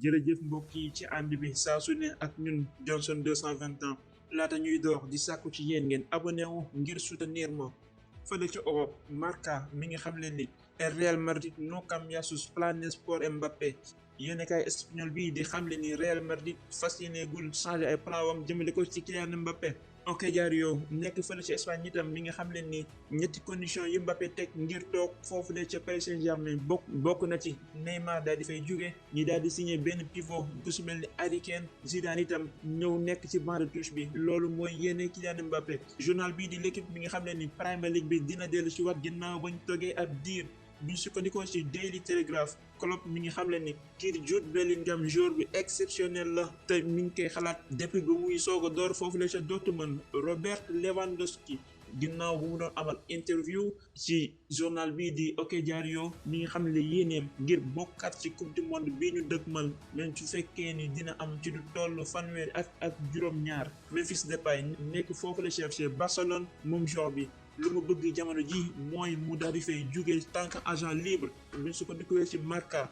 jërëjëf mbokk yi ci ànd bi saa su ne ak ñun Johnson 220 ans laata ñuy door di sàkku ci yéen ngeen abonné wu ngir soutenir ma. fële ci Europe Marca mi ngi xam leen ni Real Madrid no cambia sus planes por Mbappé. yéenekaay espagnol bii di xamle ni Real Madrid fas yéeneegul changé ay plan wam jëmale ko ci Kylian Mbappé. ok Diario nekk fële ci Espagne itam mi nga xam leen ni ñetti condition yi Mbappé teg ngir toog foofu de ca Paris Saint-Germain bokk na ci Neymar daal di fay jóge ñi daal di signé benn pivot bu su mel ni Harry Kane. Zidane itam ñëw nekk ci banc de touche bi loolu mooy yéene Kylian Mbappé. journal bii di l'équipe mi nga xam leen ni Premier League bi dina dellu ci wat ginnaaw bañ toogee ab diir. buñ sukkandikoo ci Daily Telegraph Klopp mi ngi xam leen ni kii di Jude Bellingham joueur bi exceptionnel la te mi ngi koy xalaat depuis ba muy soog a door foofu la ca Dortmund. Robert Lewandowski ginnaaw bu mu doon amal interview ci journal bii di OK Diario mi ngi xam ne yéeneem ngir bokkaat ci coupe du monde bii ñu dëgmal même su fekkee ni dina am ci du toll fanweeri ak juróom-ñaar. Memphis Depay nekk foofu la cherché Barcelone moom joueur bi. lu mu bëgg jamono ji mooy mu daal di fay jóge tant que agent libre buñ sukkandikoo ci Marca